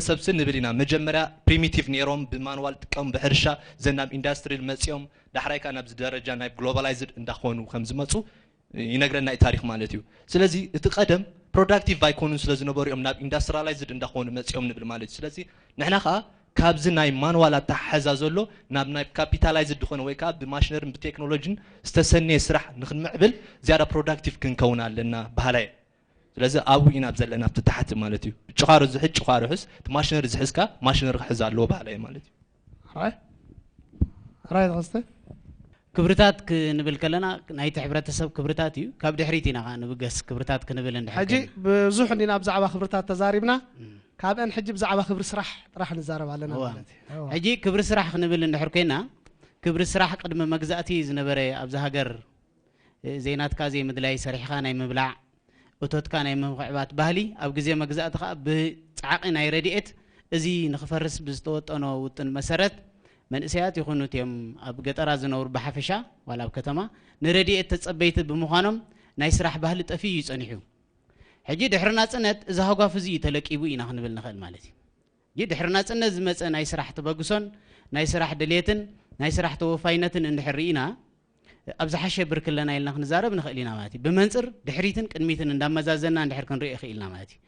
ሰብሲ ንብል ኢና። መጀመርያ ፕሪሚቲቭ ነይሮም፣ ብማንዋል ጥቀሙ፣ ብሕርሻ፣ ዘን ናብ ኢንዳስትሪ መጺኦም፣ ዳሕራይ ከኣ ናብዚ ደረጃ ናይ ግሎባላይዝድ እንዳኾኑ ከም ዝመጹ ይነግረና እዩ ታሪኽ ማለት እዩ። ስለዚ እቲ ቀደም ፕሮዳክቲቭ ኣይኮኑን ስለ ዝነበሩ እዮም ናብ ኢንዳስትሪያላይዝድ እንዳኾኑ መጺኦም ንብል ማለት እዩ። ስለዚ ንሕና ከኣ ካብዚ ናይ ማንዋል ኣተሓሕዛ ዘሎ ናብ ናይ ካፒታላይዝድ ዝኾነ ወይ ከኣ ብማሽነርን ብቴክኖሎጂን ዝተሰነየ ስራሕ ንክንምዕብል ዝያዳ ፕሮዳክቲቭ ክንከውን ኣለና በሃላይ እየ። ስለዚ ኣብኡ ኢና ዘለና ኣብቲ ታሕቲ ማለት እዩ። ጭኻሮ ዝሕዝ ጭኻሮ ሕዝ፣ እቲ ማሽነሪ ዝሕዝካ ማሽነሪ ክሕዝ ኣለዎ በሃላይ እየ ማለት እዩ። ራይ ራይ ተኸስተ ክብርታት ክንብል ከለና ናይቲ ሕብረተሰብ ክብርታት እዩ። ካብ ድሕሪት ኢና ከዓ ንብገስ ክብርታት ክንብል እንድሕር ሕጂ ኮይና። ብዙሕ እንዲና ብዛዕባ ክብርታት ተዛሪብና። እም። ካብአን ሕጂ ብዛዕባ ክብሪ ስራሕ ጥራሕ ንዛረብ ኣለና እዋ። ማለት እዩ። እዋ። ሕጂ ክብሪ ስራሕ ክንብል እንድሕር ኮይና ክብሪ ስራሕ ቅድሚ መግዛእቲ ዝነበረ ኣብዚ ሃገር እ፣ ዘይናትካ ዘይምድላይ ሰሪሕኻ ናይ ምብላዕ እቶትካ ናይ ምምኽዕባት ባህሊ ኣብ ግዜ መግዛእቲ ከዓ ብፃዕቂ ናይ ረድኤት እዚ ንክፈርስ ብዝተወጠኖ ውጥን መሰረት መንእሰያት ይኹኑ እትዮም ኣብ ገጠራት ዝነብሩ ብሓፈሻ ዋላ ኣብ ከተማ ንረድኤት ተፀበይቲ ብምዃኖም ናይ ስራሕ ባህሊ ጠፊኡ እዩ ፀኒሑ። ሕጂ ድሕሪ ናፅነት እዚ ሃጓፍ እዚ እዩ ተለቂቡ ኢና ክንብል ንኽእል ማለት እዩ። ሕጂ ድሕሪ ናፅነት ዝመፀ ናይ ስራሕ ተበግሶን ናይ ስራሕ ድሌትን ናይ ስራሕ ተወፋይነትን እንድሕር ርኢና ኣብ ዝሓሸ ብርኪ ኣለና ኢልና ክንዛረብ ንኽእል ኢና ማለት እዩ። ብመንፅር ድሕሪትን ቅድሚትን እንዳመዛዘና እንድሕር ክንርኢ ይኽእል ኢና ማለት እዩ።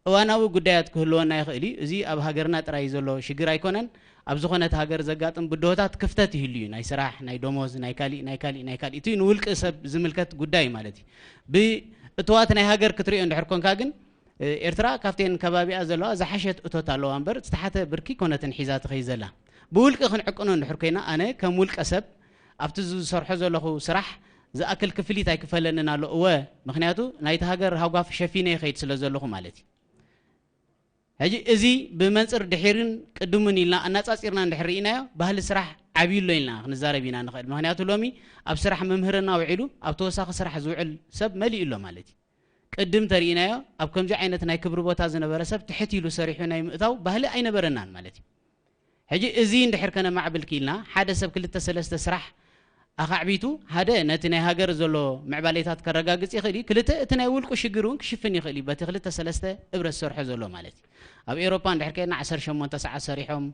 እዋናዊ ጉዳያት ክህልወና ይኽእል እዩ። እዚ ኣብ ሃገርና ጥራይ ዘሎ ሽግር ኣይኮነን። ኣብ ዝኾነት ሃገር ዘጋጥም ብድሆታት ክፍተት ይህሉ እዩ። ናይ ስራሕ፣ ናይ ደሞዝ፣ ናይ ካሊእ ናይ ካሊእ ናይ ካሊእ እቲ ንውልቂ ሰብ ዝምልከት ጉዳይ ማለት እዩ። ብእትዋት ናይ ሃገር ክትሪኦ እንድሕር ኮንካ ግን ኤርትራ ካብተን ከባቢኣ ዘለዋ ዝሓሸት እቶት ኣለዋ እምበር ዝተሓተ ብርኪ ኮነትን ሒዛ ትኸይ ዘላ። ብውልቂ ክንዕቅኖ እንድሕር ኮይና ኣነ ከም ውልቀ ሰብ ኣብቲ ዝሰርሖ ዘለኹ ስራሕ ዝኣክል ክፍሊት ኣይክፈለንን ኣሎ። እወ፣ ምክንያቱ ናይቲ ሃገር ሃጓፍ ሸፊነ ይኸይድ ስለ ዘለኹ ማለት እዩ። ሕጂ እዚ ብመንፅር ድሒርን ቅድሙን ኢልና ኣናፃፂርና እንድሕር ርኢናዮ ባህሊ ስራሕ ዓብዩ ኣሎ ኢልና ክንዛረብ ኢና ንኽእል። ምክንያቱ ሎሚ ኣብ ስራሕ መምህርና ውዒሉ ኣብ ተወሳኺ ስራሕ ዝውዕል ሰብ መሊኡ ኣሎ ማለት እዩ። ቅድም ተርኢናዮ ኣብ ከምዚ ዓይነት ናይ ክብሪ ቦታ ዝነበረ ሰብ ትሕት ኢሉ ሰሪሑ ናይ ምእታው ባህሊ ኣይነበረናን ማለት እዩ። ሕጂ እዚ እንድሕር ከነማዕብል ክኢልና ሓደ ሰብ ክልተ ሰለስተ ስራሕ ኣኻዕቢቱ ሓደ ነቲ ናይ ሃገር ዘሎ ምዕባሌታት ከረጋግፅ ይኽእል እዩ። ክልተ እቲ ናይ ውልቁ ሽግር እውን ክሽፍን ይኽእል እዩ በቲ ክልተ ሰለስተ እብረ ዝሰርሖ ዘሎ ማለት እዩ። ኣብ ኤሮፓ እንድሕር ከድና ዓሰርተ ሸሞንተ ሰዓት ሰሪሖም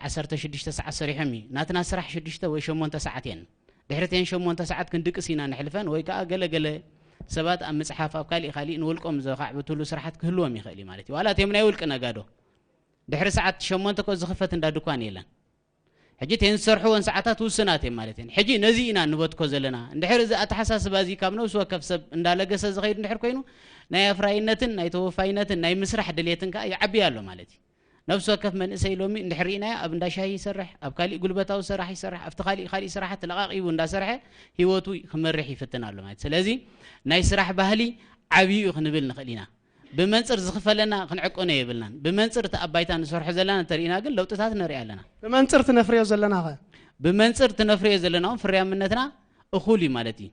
ዓሰርተ ሽዱሽተ ሰዓት ሰሪሖም እዩ። ናትና ስራሕ ሽዱሽተ ወይ ሸሞንተ ሰዓት እየን። ድሕሪ እተን ሸሞንተ ሰዓት ክንድቅስ ኢና ነሕልፈን ወይ ከዓ ገለ ገለ ሰባት ኣብ ምፅሓፍ ኣብ ካሊእ ካሊእ ንውልቆም ዘኻዕብትሉ ስራሓት ክህልዎም ይኽእል እዩ ማለት እዩ። ዋላ እቶም ናይ ውልቂ ነጋዶ ድሕሪ ሰዓት ሸሞንተ ኮ ዝኽፈት እንዳ ድኳን የለን። ሕጂ እተን ዝሰርሕወን ሰዓታት ውስናት እዮም ማለት እየን። ሕጂ ነዚ ኢና ንበትኮ ዘለና። እንድሕር እዚ ኣተሓሳስባ እዚ ካብ ነብሲ ወከፍ ሰብ እንዳለገሰ ዝኸይድ እንድሕር ኮይኑ ናይ ኣፍራይነትን ናይ ተወፋይነትን ናይ ምስራሕ ድሌትን ከዓ ይዓብይ ኣሎ ማለት እዩ። ነብሲ ወከፍ መንእሰይ ሎሚ እንድሕር ርኢናዮ ኣብ እንዳ ሻሂ ይሰርሕ፣ ኣብ ካሊእ ጉልበታዊ ስራሕ ይሰርሕ፣ ኣብቲ ካሊእ ካሊእ ስራሓት ለቓቒቡ እንዳሰርሐ ህይወቱ ክመርሕ ይፍትን ኣሎ ማለት እዩ። ስለዚ ናይ ስራሕ ባህሊ ዓብዩ እዩ ክንብል ንኽእል ኢና። ብመንፅር ዝኽፈለና ክንዕቆኖ የብልናን። ብመንፅር እቲ ኣብ ባይታ ንሰርሖ ዘለና እንተርኢና ግን ለውጥታት ነርኢ ኣለና። ብመንፅር ትነፍርዮ ዘለና ኸ? ብመንፅር ትነፍርዮ ዘለና እውን ፍርያምነትና እኹል እዩ ማለት እዩ።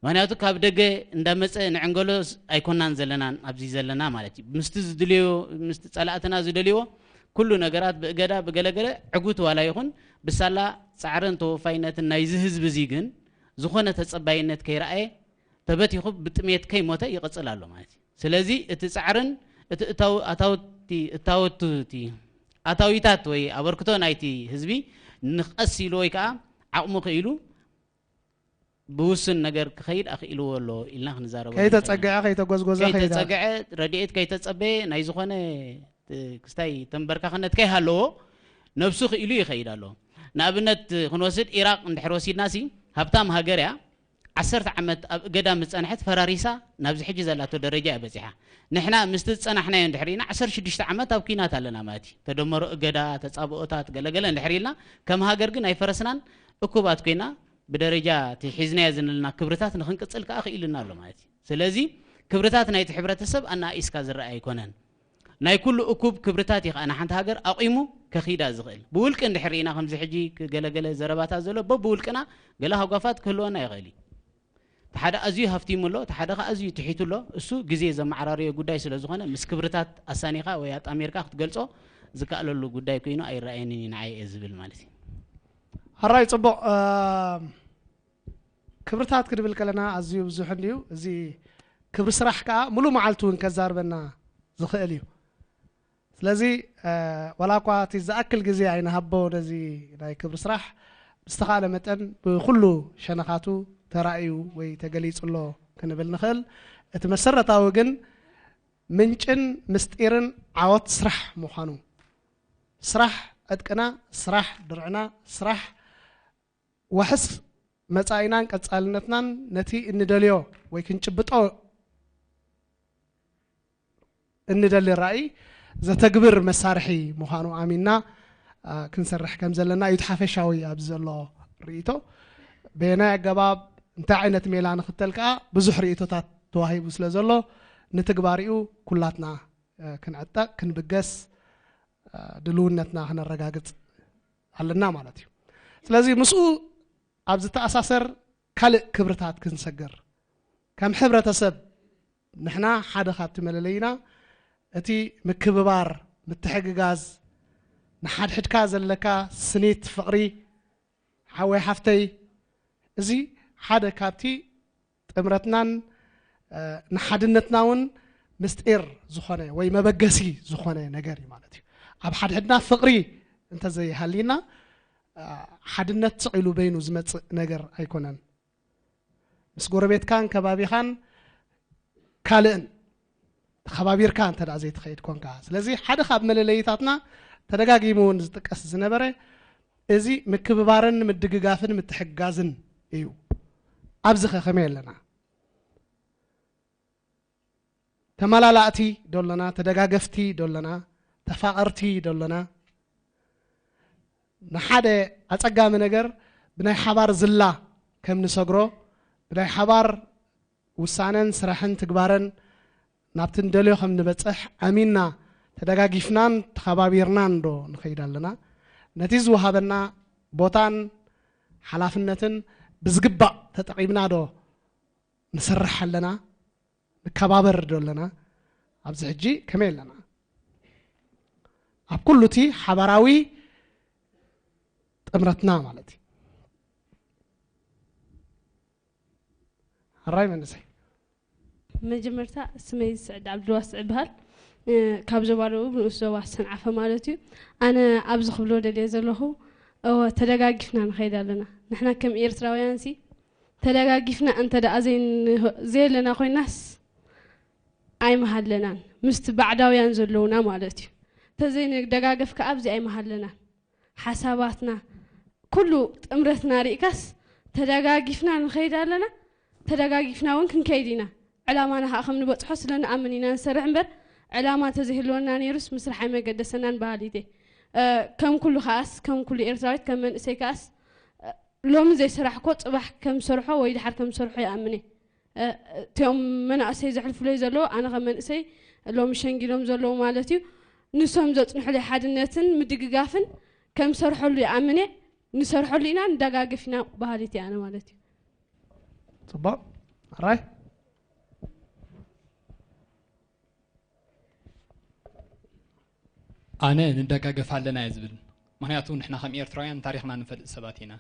ምክንያቱ ካብ ደገ እንዳመፀ ንዕንገሎ ኣይኮናን ዘለናን ኣብዚ ዘለና ማለት እዩ። ምስቲ ዝድልዮ ምስቲ ፀላእትና ዝደልይዎ ኩሉ ነገራት ብእገዳ ብገለገለ ዕጉት ዋላ ይኹን ብሳላ ፃዕርን ተወፋይነትን ናይዚ ህዝቢ እዚ ግን ዝኾነ ተፀባይነት ከይረኣየ ተበቲኹ ብጥሜት ከይሞተ ይቕፅል ኣሎ ማለት እዩ። ስለዚ እቲ ፃዕርን እቲ እታው- ኣታውቲ እታወቱ እቲ ኣታዊታት ወይ ኣበርክቶ ናይቲ ህዝቢ ንቐስ ኢሉ ወይ ከዓ ዓቕሙ ክኢሉ ብውሱን ነገር ክኸይድ ኣኽኢልዎ ኣሎ ኢልና ክንዛረበሉ ንኽእል ኢና። ከይተፀግዐ ከይተጎዝጎዘ ከይዳ ከይተፀግዐ ረድኤት ከይተፀበየ ናይ ዝኾነ እ፣ ክስታይ ተንበርካኽነት ከይሃለዎ ነብሱ ክኢሉ ይኸይድ ኣሎ። ንኣብነት ክንወስድ ኢራቅ እንድሕር ወሲድና ሲ ሃብታም ሃገር እያ። ዓሰርተ ዓመት ኣብ እገዳ ምስ ፀንሐት ፈራሪሳ ናብዚ ሕጂ ዘላቶ ደረጃ እያ በፂሓ። ንሕና ምስቲ ዝፀናሕናዮ እንድሕር ኢና ዓሰርተ ሽዱሽተ ዓመት ኣብ ኲናት ኣለና ማለት እዩ። ተደመሮ እገዳ፣ ተፃብኦታት ገለገለ እንድሕር ኢልና ከም ሃገር ግን ኣይፈረስናን እኩባት ኮይና ብደረጃ እቲ ሒዝናዮ ዝንልና ክብርታት ንክንቅፅል ከዓ ክኢልና ኣሎ ማለት እዩ። ስለዚ ክብርታት ናይቲ ሕብረተሰብ ኣናእስካ ዝረኣ ኣይኮነን። ናይ ኩሉ እኩብ ክብርታት እዩ ከዓ ንሓንቲ ሃገር ኣቑሙ ከኺዳ ዝኽእል። ብውልቂ እንድሕር ርኢና ከምዚ ሕጂ ገለገለ ዘረባታት ዘሎ በብውልቅና ገለ ሃጓፋት ክህልወና ይኽእል እዩ። እቲ ሓደ ኣዝዩ ሃፍቲሙ ኣሎ፣ እቲ ሓደ ከዓ ኣዝዩ ትሒቱ ኣሎ። እሱ ግዜ ዘመዓራርዮ ጉዳይ ስለ ዝኾነ ምስ ክብርታት ኣሳኒኻ ወይ ኣጣሚርካ ክትገልጾ ዝከኣለሉ ጉዳይ ኮይኑ ኣይረኣየንን እዩ ንዓይ እየ ዝብል ማለት እዩ። ሕራይ ፅቡቕ። ክብርታት ክንብል ከለና ኣዝዩ ብዙሕ እንድዩ። እዚ ክብሪ ስራሕ ከዓ ሙሉእ መዓልቲ እውን ከዛርበና ዝኽእል እዩ። ስለዚ ዋላ እኳ እቲ ዝኣክል ግዜ ኣይንሃቦ ነዚ ናይ ክብሪ ስራሕ፣ ብዝተኻእለ መጠን ብኩሉ ሸነኻቱ ተራእዩ ወይ ተገሊጹ ኣሎ ክንብል ንኽእል። እቲ መሰረታዊ ግን ምንጭን ምስጢርን ዓወት ስራሕ ምዃኑ፣ ስራሕ ዕጥቅና፣ ስራሕ ድርዕና፣ ስራሕ ዋሕስ መጻኢናን ቀጻልነትናን ነቲ እንደልዮ ወይ ክንጭብጦ እንደሊ ራእይ ዘተግብር መሳርሒ ምዃኑ ኣሚንና ክንሰርሕ ከም ዘለና እዩ እቲ ሓፈሻዊ ኣብዚ ዘሎ ርእይቶ። በየናይ ኣገባብ እንታይ ዓይነት ሜላ ንኽተል ከኣ ብዙሕ ርእይቶታት ተዋሂቡ ስለ ዘሎ፣ ንትግባሪኡ ኩላትና ክንዕጠቕ ክንብገስ ድልውነትና ክነረጋግጽ ኣለና ማለት እዩ። ስለዚ ምስኡ ኣብ ዝተኣሳሰር ካልእ ክብርታት ክንሰግር፣ ከም ሕብረተሰብ ንሕና ሓደ ካብቲ መለለይና እቲ ምክብባር፣ ምትሕግጋዝ፣ ንሓድሕድካ ዘለካ ስኒት ፍቕሪ፣ ሓወይ ሓፍተይ፣ እዚ ሓደ ካብቲ ጥምረትናን ንሓድነትና እውን ምስጢር ዝኾነ ወይ መበገሲ ዝኾነ ነገር እዩ ማለት እዩ። ኣብ ሓድሕድና ፍቕሪ እንተዘይሃሊና፣ ሓድነት ስቕ ኢሉ በይኑ ዝመጽእ ነገር ኣይኮነን። ምስ ጎረቤትካን ከባቢኻን ካልእን ተኸባቢርካ እንተ ደኣ ዘይትኸይድ ኮንካ። ስለዚ ሓደ ካብ መለለይታትና ተደጋጊሙ እውን ዝጥቀስ ዝነበረ እዚ ምክብባርን ምድግጋፍን ምትሕግጋዝን እዩ። ኣብዚ ኸ ከመይ ኣለና? ተመላላእቲ ዶ ኣለና? ተደጋገፍቲ ዶ ኣለና? ተፋቐርቲ ዶ ኣለና? ንሓደ ኣጸጋሚ ነገር ብናይ ሓባር ዝላ ከም ንሰግሮ፣ ብናይ ሓባር ውሳነን ስራሕን ትግባረን ናብቲ ንደልዮ ከም ንበጽሕ ኣሚንና ተደጋጊፍናን ተኸባቢርናን ዶ ንኸይድ ኣለና? ነቲ ዝወሃበና ቦታን ሓላፍነትን ብዝግባእ ተጠቒምና ዶ ንሰርሕ ኣለና? ንከባበር ዶ ኣለና? ኣብዚ ሕጂ ከመይ ኣለና? ኣብ ኩሉ እቲ ሓባራዊ ጥምረትና ማለት እዩ። ሕራይ መንእሰይ። መጀመርታ ስመይ ስዕድ ዓብዱልዋስዕ ይበሃል። እ፣ ካብ ዞባ ደቡብ ንኡስ ዞባ ሰንዓፈ ማለት እዩ። ኣነ ኣብዚ ክብሎ ደልየ ዘለኹ፣ እወ፣ ተደጋጊፍና ንኸይድ ኣለና። ንሕና ከም ኤርትራውያን ሲ ተደጋጊፍና እንተ ደኣ ዘይን-፣ ዘየለና ኮይናስ ኣይምሃለናን። ምስቲ ባዕዳውያን ዘለውና ማለት እዩ። እንተ ዘይንደጋገፍ ከኣ ኣብዚ ኣይምሃለናን። ሓሳባትና፣ ኩሉ ጥምረትና ርኢካስ ተደጋጊፍና ንኸይድ ኣለና፣ ተደጋጊፍና እውን ክንከይድ ኢና። ዕላማና ከዓ ከም ንበጽሖ ስለ ንኣምን ኢና ንሰርሕ እምበር፣ ዕላማ እንተዘይህልወና ነይሩስ ምስራሕ ኣይመገደሰናን በሃሊት እየ። እ፣ ከም ኩሉ ከኣስ፣ ከም ኩሉ ኤርትራዊት፣ ከም መንእሰይ ከኣስ፣ እ፣ ሎሚ ዘይሰራሕኮ ጽባሕ ከም ሰርሖ ወይ ድሓር ከም ሰርሖ ይኣምን እየ። እ፣ እቲኦም መናእሰይ ዘሕልፉለይ ዘለዉ፣ ኣነ ከም መንእሰይ ሎሚ ሸንጊሎም ዘለዉ ማለት እዩ፣ ንሶም ዘጽንሑለይ ሓድነትን ምድግጋፍን ከም ሰርሐሉ ይኣምን እየ። ንሰርሐሉ ኢና፣ ንደጋገፍ ኢና በሃሊት እየ ኣነ ማለት እዩ። ጽቡቕ። ሕራይ። ኣነ ንደጋገፍ ኣለና እየ ዝብል። ምኽንያቱ ንሕና ከም ኤርትራውያን ታሪኽና ንፈልጥ ሰባት ኢና።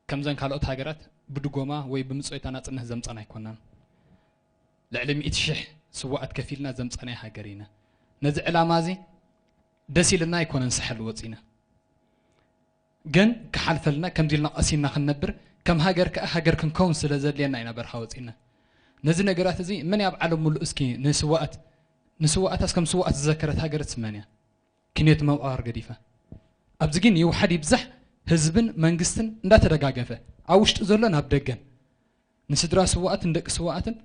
ከምዘን ካልኦት ሃገራት ብድጎማ ወይ ብምጽዋታ ናጽነት ዘምጻና ኣይኮናን። ልዕሊ ሚእቲ ሽሕ ስዋኣት ከፊልና ዘምጻናዮ ሃገር ኢና። ነዚ ዕላማ እዚ ደስ ኢልና ኣይኮነን ሳሕል ወጺና። ግን ክሓልፈልና፣ ከም ድልና ቀሲንና ክንነብር፣ ከም ሃገር ከኣ ሃገር ክንከውን ስለ ዘድልየና ኢና በረኻ ወጺና። ነዚ ነገራት እዚ መን ኣብ ዓለም ሙሉእ እስኪ ንስዋኣት፣ ንስዋኣታስ ከም ስዋኣት ዝዘከረት ሃገርስ መን እያ? ክንዮት መቃብር ገዲፋ። ኣብዚ ግን ይውሓድ ይብዛሕ ህዝብን መንግስትን እንዳተደጋገፈ፣ ኣብ ውሽጢ ዘሎ ናብ ደገን፣ ንስድራ ስዋኣትን ደቂ ስዋኣትን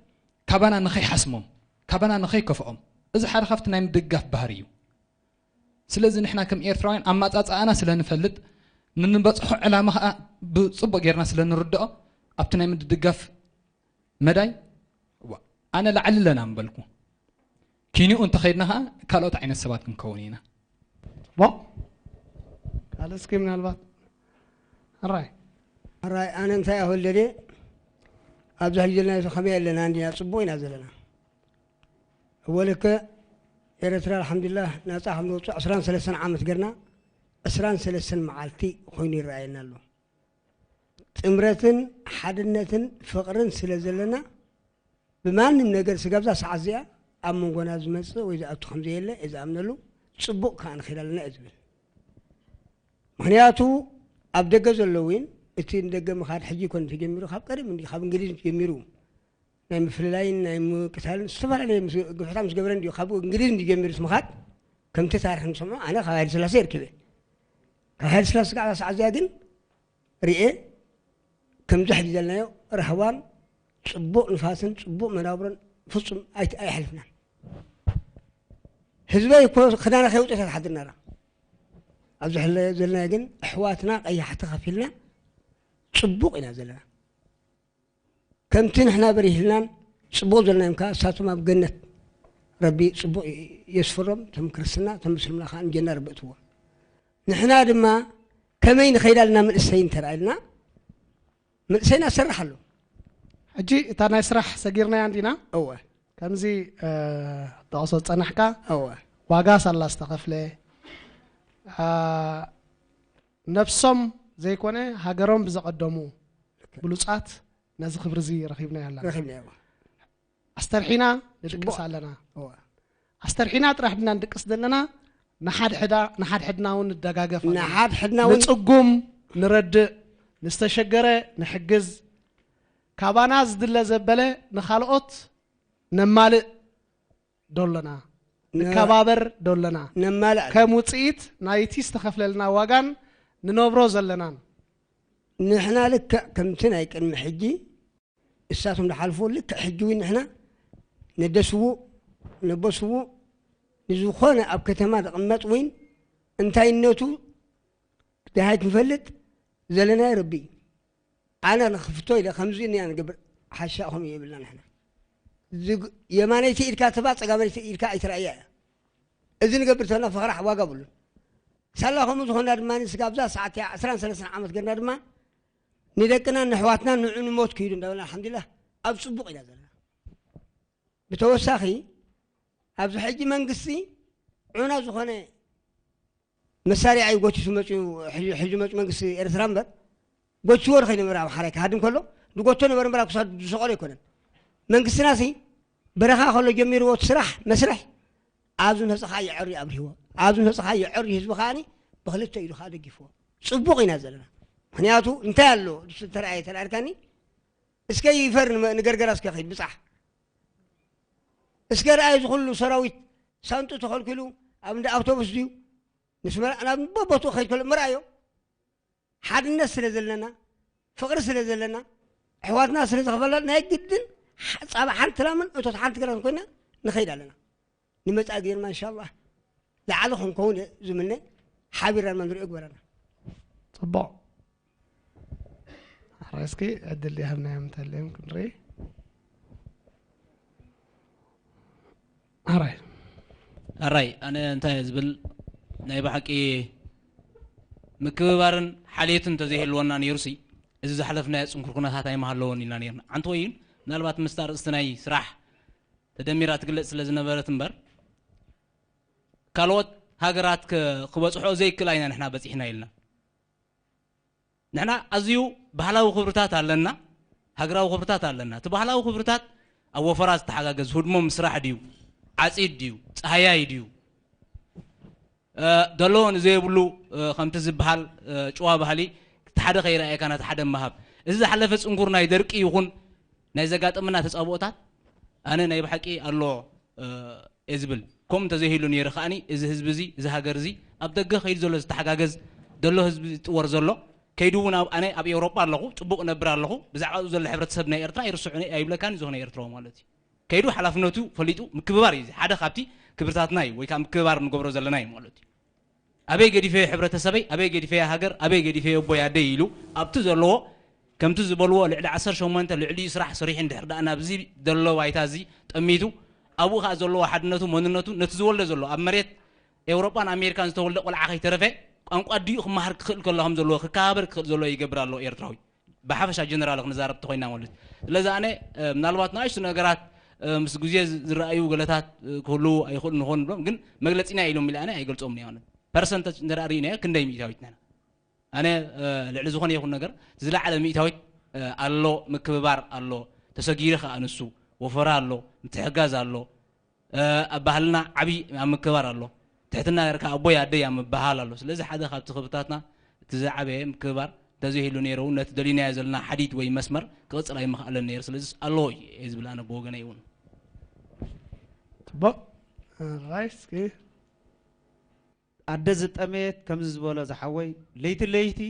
ካባና ንኸይሓስሞም፣ ካባና ንኸይከፍኦም፣ እዚ ሓደ ካብቲ ናይ ምድጋፍ ባህሪ እዩ። ስለዚ ንሕና ከም ኤርትራውያን ኣመጻጽኣና ስለ ንፈልጥ፣ ንንበጽሖ ዕላማ ኸኣ ብጽቡቕ ጌርና ስለ ንርድኦ፣ ኣብቲ ናይ ምድጋፍ መዳይ፣ ዋ፣ ኣነ ላዕሊ ኣለና ምበልኩ። ኪንኡ እንተኸይድና ኸኣ ካልኦት ዓይነት ሰባት ክንከውን ኢና። ዋ፣ ካልእ እስኪ ምናልባት፣ ሕራይ። ሕራይ፣ ኣነ እንታይ ኣወለደ፣ ኣብዚ ሕጂ ዘለና ከመይ ኣለና እንዲና፣ ጽቡቕ ኢና ዘለና። እወ ልክዕ፣ ኤርትራ ኣልሓምዱሊላህ ናጻ ከም ንወጽእ ዕስራን ሰለስተን ዓመት ገርና፣ ዕስራን ሰለስተን መዓልቲ ኮይኑ ይረኣየና ኣሎ። ጥምረትን ሓድነትን ፍቕርን ስለ ዘለና፣ ብማንም ነገር ስጋብዛ ሰዓት እዚኣ ኣብ መንጎና ዝመጽእ ወይ ዝኣቱ ከም ዘየለ እየ ዝኣምነሉ። ጽቡቕ ከኣ ንኸይድ ኣለና እየ ዝብል። ምኽንያቱ ኣብ ደገ ዘለዉ እውን እቲ ንደገ ምኻድ ሕጂ ይኮን ተጀሚሩ፣ ካብ ቀደም እንዲ ካብ እንግሊዝ ጀሚሩ ናይ ምፍልላይን ናይ ምቅታልን ዝተፈላለየ ምስ- ግፍዕታት ምስ ገበረ እንዲዩ ካብ እንግሊዝ እንዲ ጀሚሩ ምኻድ። ከምቲ ታሪኽ ንሰምዖ ኣነ ካብ ሃይለ ስላሴ ይርክበ ካብ ሃይለ ስላሴ ክሳብ ሰዓት እዚኣ ግን ርኤ ከምዚ ሕጂ ዘለናዮ ራህዋን ጽቡቕ ንፋስን ጽቡቕ መናብሮን ፍጹም ኣይት- ኣይሓልፍናን። ህዝበይ እኮ ክዳና ከይውፅእ ተሓድርና ራ ኣብዚ ሕለ ዘለናዮ ግን ኣሕዋትና ቀያሕቲ ከፊልና ጽቡቕ ኢና ዘለና። ከምቲ ንሕና በሪህልናን ጽቡቕ ዘለናዮም ከኣ እሳቶም ኣብ ገነት ረቢ ጽቡቕ የስፍሮም። እቶም ክርስትና እቶም ምስልምና ከኣ ንጀና ረቢ እትዎም። ንሕና ድማ ከመይ ንኸይድ ኣለና ምእሰይ እንተረኣይልና ምእሰይና ሰርሕ ኣሎ። ሕጂ እታ ናይ ስራሕ ሰጊርናያ እንዲና እወ ከምዚ ጠቕሶ ዝፀናሕካ እወ ዋጋ ሳላ ዝተኸፍለ ነብሶም ዘይኮነ ሃገሮም ብዘቐደሙ ብሉፃት ነዚ ክብሪ እዚ ረኺብናዮ ኣለና። ረኺብና እወ ኣስተርሒና ንድቅስ ኣለና። እወ ኣስተርሒና ጥራሕ ድና ንድቅስ ዘለና ንሓድሕዳ ንሓድሕድና እውን ንደጋገፍ ኣለና። ንሓድሕድና እውን ንፅጉም ንረድእ፣ ንዝተሸገረ ንሕግዝ፣ ካባና ዝድለ ዘበለ ንኻልኦት ነማልእ ዶ ኣለና? ነ- ንከባበር ዶ ኣለና? ነማልእ ከም ውፅኢት ናይቲ ዝተኸፍለልና ዋጋን ንነብሮ ዘለናን ንሕና ልክዕ ከምቲ ናይ ቅድሚ ሕጂ እሳቶም ዝሓልፎ ልክዕ ሕጂ እውን ንሕና ነደስውእ ነበስውእ ንዝኾነ ኣብ ከተማ ዝቕመጥ እውን እንታይነቱ ደሃይ ክንፈልጥ ዘለናዮ ረቢ እዩ። ኣነ ንክፍቶ ኢለ ከምዚ እኒኣ ንገብር ሓሻ ከምኡ የብልና ንሕና ዝግ- የማነይቲ ኢድካ ትባ ፀጋመይቲ ኢድካ ኣይትረኣያ እያ። እዚ ንገብር ተና ፈኽራሕ ዋጋ ብሉን ሳላ ከምኡ ዝኾና ድማ ስጋብዛ ሰዓት ዕስራን ሰለስተን ዓመት ገርና ድማ ንደቅና ንሕዋትና ንዑ ንሞት ክይዱ እንዳበልና ኣልሓምዱሊላህ ኣብ ፅቡቕ ኢና ዘለና። ብተወሳኺ ኣብዚ ሕጂ መንግስቲ ዑና ዝኾነ መሳሪያ እዩ ጎቲቱ መፅዩ ሕዚ- ሕዚ መፁ መንግስቲ ኤርትራ እምበር ጎቲዎ ርኸይ ነበር ኣብ ሓራይ ክሃድም ከሎ ዝጎቶ ነበር እምበር ኣብ ክሳዱ ዝሰቐሎ ኣይኮነን። መንግስትና ሲ በረኻ ከሎ ጀሚርዎ እቲ ስራሕ መስርሕ ኣብዚ መፅኻ የዕሪ ኣብሪህዎ ኣብዚ መፅኻ የዕሪ ህዝቢ ከዓኒ ብክልተ ኢሉ ከዓ ደጊፍዎ። ፅቡቕ ኢና ዘለና። ምክንያቱ እንታይ ኣሎ ንሱ ተረኣየ ተላልካኒ እስከ ይፈር ንመ- ንገርገራ እስከ ኸይድ ብፃሕ እስከ ረኣየ ዝኩሉ ሰራዊት ሳንጡ ተኸልኪሉ ኣብ እንደ ኣውቶቡስ ድዩ ንስመራ ናብ በቦትኡ ኸይድ ከሎ ምርኣዮ። ሓድነት ስለ ዘለና ፍቕሪ ስለ ዘለና ኣሕዋትና ስለ ዝኸፈላ ናይ ግድን ፃባ ሓንቲ ላምን እቶት ሓንቲ ግራን ኮይና ንኸይድ ኣለና። ንመፃእ ግዜ ድማ እንሻላ ላዕሊ ክንከውን እየ ዝምነ። ሓቢርና ድማ ንሪኦ ግበረና። ፅቡቕ። ሕራይ እስኪ ዕድል ይሃብናዮም እንተልዮም ክንርኢ። ሕራይ ኣራይ ኣነ እንታይ እየ ዝብል ናይ ብሓቂ ምክብባርን ሓልየትን እንተዘይህልወና ነይሩሲ እዚ ዝሓለፍናዮ ፅንኩር ኩነታት ኣይምሃለዎን ኢልና ነይርና። ሓንቲ ወይ ምናልባት ምስቲ ኣርእስቲ ናይ ስራሕ ተደሚራ ትግለፅ ስለ ዝነበረት እምበር ካልኦት ሃገራት ክ- ክበፅሖ ዘይክእላ ኢና ንሕና በፂሕና ኢልና። ንሕና ኣዝዩ ባህላዊ ክብርታት ኣለና፣ ሃገራዊ ክብርታት ኣለና። እቲ ባህላዊ ክብርታት ኣብ ወፈራ ዝተሓጋገዝ ህድሞ ምስራሕ ድዩ፣ ዓፂድ ድዩ፣ ፀሃያይ ድዩ፣ ደለዎ ንዘየብሉ ከምቲ ዝበሃል ጭዋ ባህሊ ሓደ ከይረኣየካ ናቲ ሓደ ምሃብ። እዚ ዝሓለፈ ፅንኩር ናይ ደርቂ ይኹን ናይ ዘጋጠመና ተፃብኦታት ኣነ ናይ ብሓቂ ኣሎ እየ ዝብል። ከምኡ እንተዘይህሉ ነይሩ ከዓኒ እዚ ህዝቢ እዚ እዚ ሃገር እዚ ኣብ ደገ ከይዱ ዘሎ ዝተሓጋገዝ ዘሎ ህዝቢ ዝጥወር ዘሎ ከይዱ እውን ኣብ ኣነ ኣብ ኤውሮጳ ኣለኹ ፅቡቕ እነብር ኣለኹ ብዛዕባ ኣብኡ ዘሎ ሕብረተሰብ ናይ ኤርትራ ኣይርስዑ ኣይብለካን ዝኾነ ኤርትራዊ ማለት እዩ። ከይዱ ሓላፍነቱ ፈሊጡ ምክብባር እዩ። ሓደ ካብቲ ክብርታትና እዩ ወይ ከዓ ምክብባር ንገብሮ ዘለና እዩ ማለት እዩ። ኣበይ ገዲፈዮ ሕብረተሰበይ፣ ኣበይ ገዲፈዮ ሃገር፣ ኣበይ ገዲፈዮ ኣቦይ ኣደይ ኢሉ ኣብቲ ዘለዎ ከምቲ ዝበልዎ ልዕሊ ዓሰርተ ሸሞንተ ልዕሊኡ ስራሕ ሰሪሑ እንድሕር ደኣ ናብዚ ዘሎ ባይታ እዚ ጠሚቱ ኣብኡ ከዓ ዘለዎ ሓድነቱ መንነቱ ነቲ ዝወልደ ዘሎ ኣብ መሬት ኤውሮጳን ኣሜሪካን ዝተወልደ ቆልዓ ከይተረፈ ቋንቋ ድዩ ክመሃር ክኽእል ከሎ ከም ዘለዎ ክከባበር ክኽእል ዘለዎ ይገብር ኣሎ ኤርትራዊ። ብሓፈሻ ጀነራል ክንዛረብ ተኮይና ማለት እዩ። ስለዚ ኣነ ምናልባት ንኣሽቱ ነገራት ምስ ግዜ ዝረኣዩ ገለታት ክህሉ ኣይኽእሉ ንኾን ብሎም ግን መግለፂና ኢሎም ኢለ ኣነ ኣይገልፆም ነ ነ ፐርሰንተጅ እንተ ርኢናዮ ክንደይ ሚእታዊት ንሕና ኣነ ልዕሊ ዝኾነ ይኹን ነገር ዝለዓለ ሚእታዊት ኣሎ ምክብባር ኣሎ ተሰጊሪ ከዓ ንሱ ወፈራ ኣሎ ምትሕጋዝ ኣሎ ኣብ ባህልና ዓብዪ ኣብ ምክባር ኣሎ። ትሕትና ጌርካ ኣቦይ ኣደይ ምብሃል ኣሎ። ስለዚ ሓደ ካብቲ ክብታትና እቲ ዝዓበየ ምክብባር እንተዘይህሉ ነይሩ እውን ነቲ ደሊናዮ ዘለና ሓዲድ ወይ መስመር ክቕጽል ኣይምኽኣለን ነይሩ። ስለዚ ኣለዎ እዩ እየ ዝብል ኣነ ብወገነይ እውን። ፅቡቅ ራይስኪ ኣደ ዝጠመየት ከምዚ ዝበሎ ዝሓወይ ለይቲ ለይቲ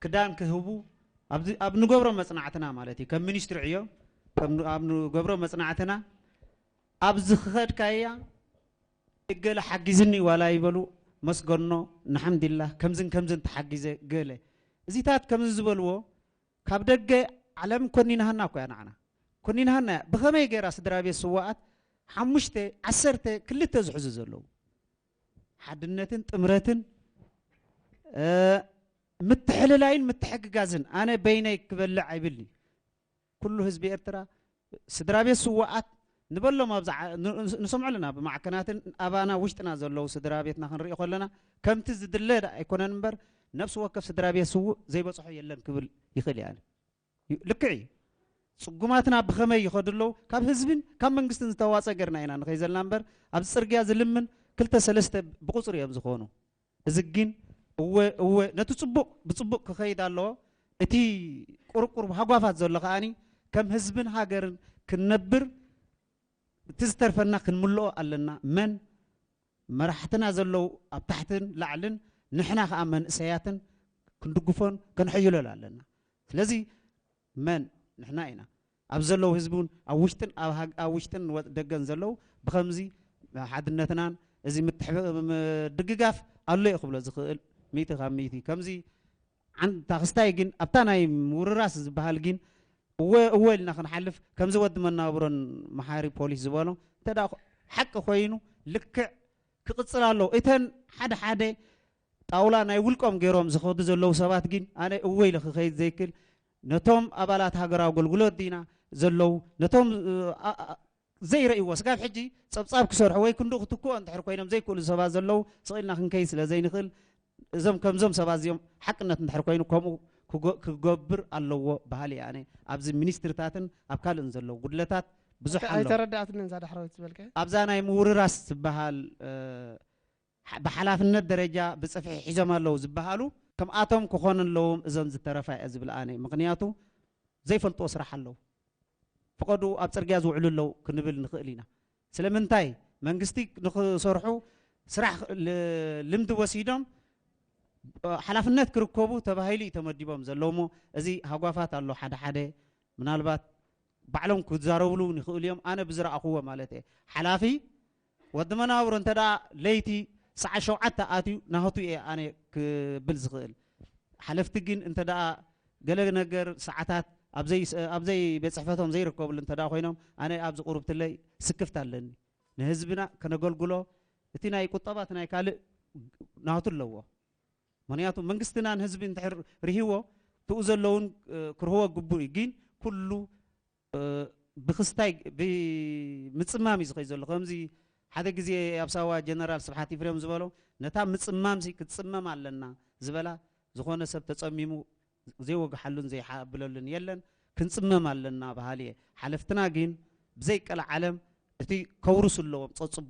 ክዳን ክህቡ ኣብ ንገብሮ መፅናዕትና ማለት እዩ ከም ሚኒስትሪ ዕዮ ኣብ ንገብሮ መፅናዕትና ኣብዚ ክኸድካያ እገለ ሓጊዝኒ ዋላ ይበሉ መስገኖ ንሓምድላህ ከምዝን ከምዝን ተሓጊዘ ገለ እዚታት ከምዚ ዝበልዎ ካብ ደገ ዓለም ኮኒናሃና እኮ እያ ንዓና ኮኒናሃና እያ ብኸመይ ገይራ ስድራ ቤት ስዋኣት ሓሙሽተ ዓሰርተ ክልተ ዝሕዙ ዘለዉ ሓድነትን ጥምረትን ምትሕልላይን ምትሕግጋዝን ኣነ በይነይ ክበልዕ ኣይብልኒ ኩሉ ህዝቢ ኤርትራ ስድራ ቤት ስዋኣት ንበሎም ኣብዛ ንሰምዖ ኣለና ብማዕከናትን ኣባና ውሽጥና ዘለዉ ስድራ ቤትና ክንርኢ ከለና ከምቲ ዝድለ ኣይኮነን እምበር ነብሲ ወከፍ ስድራ ቤት ስውእ ዘይበፅሖ የለን ክብል ይኽእል እየ ልክዕ እዩ ፅጉማትና ብኸመይ ይኸዱ ኣለዉ ካብ ህዝብን ካብ መንግስትን ዝተዋፀ ገርና ኢና ንኸይ ዘለና እምበር ኣብ ፅርግያ ዝልምን ክልተ ሰለስተ ብቁፅሪ እዮም ዝኾኑ እዚ ግን እወ እወ ነቲ ፅቡቅ ብፅቡቅ ክኸይድ ኣለዎ እቲ ቁርቁር ሃጓፋት ዘሎ ከኣኒ ከም ህዝብን ሃገርን ክንነብር እቲ ዝተርፈና ክንምልኦ ኣለና መን መራሕትና ዘለዉ ኣብ ታሕትን ላዕልን ንሕና ከዓ መንእሰያትን ክንድግፎን ከንሐይሎን ኣለና ስለዚ መን ንሕና ኢና ኣብ ዘለዉ ህዝቢ እውን ኣብ ውሽጥን ኣብ ውሽጥን ደገን ዘለዉ ብከምዚ ሓድነትናን እዚ ምድግጋፍ ኣሎ እዩ ክብሎ ዝኽእል ሚእቲ ካብ ሚእቲ ከምዚ ዓንታ ክስታይ ግን ኣብታ ናይ ምውርራስ ዝበሃል ግን እወ እወ ኢልና ክንሓልፍ ከምዚ ወዲ መናብሮን መሓሪ ፖሊስ ዝበሎ እንተ ሓቂ ኮይኑ ልክዕ ክቕፅል ኣለዎ እተን ሓደ ሓደ ጣውላ ናይ ውልቆም ገይሮም ዝኸዱ ዘለዉ ሰባት ግን ኣነ እወ ኢለ ክኸይድ ዘይክል ነቶም ኣባላት ሃገራዊ ኣገልግሎት ዲና ዘለዉ ነቶም ዘይረእይዎ ስጋብ ሕጂ ፀብፃብ ክሰርሑ ወይ ክንዱ ክትክኦ እንድሕር ኮይኖም ዘይክእሉ ሰባት ዘለዉ ስቕ ኢልና ክንከይድ ስለ ዘይንኽእል እዞም ከምዞም ሰባት እዚኦም ሓቅነት እንድሕር ኮይኑ ከምኡ ክገብር ኣለዎ በሃሊ እየ ኣነ ኣብዚ ሚኒስትርታትን ኣብ ካልእን ዘለዉ ጉድለታት ብዙሕ ኣሎ ኣይተረዳእትንን እዛ ዳሕረወይቲ ዝበልካዮ ኣብዛ ናይ ምውርራስ ዝበሃል ብሓላፍነት ደረጃ ብፅፍሒ ሒዞም ኣለዉ ዝበሃሉ ከምኣቶም ክኾኑ ኣለዎም እዞም ዝተረፋ እየ ዝብል ኣነ ምክንያቱ ዘይፈልጥዎ ስራሕ ኣለዉ ፈቐዱ ኣብ ፅርግያ ዝውዕሉ ኣለዉ ክንብል ንኽእል ኢና ስለምንታይ መንግስቲ ንክሰርሑ ስራሕ ልምዲ ወሲዶም ሓላፍነት ክርከቡ ተባሂሉ እዩ ተመዲቦም ዘለዉ እሞ እዚ ሃጓፋት ኣሎ ሓደ ሓደ ምናልባት ባዕሎም ክዛረብሉ እውን ይኽእሉ እዮም ኣነ ብዝረኣኽዎ ማለት እየ ሓላፊ ወዲ መናብሮ እንተ ደኣ ለይቲ ሰዓት ሸውዓተ ኣትዩ ናህቱ እየ ኣነ ክብል ዝኽእል ሓለፍቲ ግን እንተ ደኣ ገለ ነገር ሰዓታት ኣብ ዘይቤት ፅሕፈቶም ዘይርከብሉ እንተ ደኣ ኮይኖም ኣነ ኣብዚ ቁሩብትለይ ስክፍት ኣለኒ ንህዝብና ከነገልግሎ እቲ ናይ ቁጠባ እቲ ናይ ካልእ ናቱ ኣለዎ ምክንያቱ መንግስትና ንህዝቢ እንድሕር ርሂዎ ትኡ ዘለውን ክርህዎ ግቡእ እዩ ግን ኩሉ ብክስታይ ብምፅማም እዩ ዝኸይ ዘሎ ከምዚ ሓደ ግዜ ኣብ ሳዋ ጀነራል ስብሓት ኢፍሬም ዝበሎ ነታ ምፅማም ክትፅመም ኣለና ዝበላ ዝኾነ ሰብ ተፀሚሙ ዘይወግሓሉን ዘይሓብለሉን የለን ክንፅመም ኣለና በሃሊ እየ ሓለፍትና ግን ብዘይቀለ ዓለም እቲ ከውርሱ ኣለዎም ፀፅቡ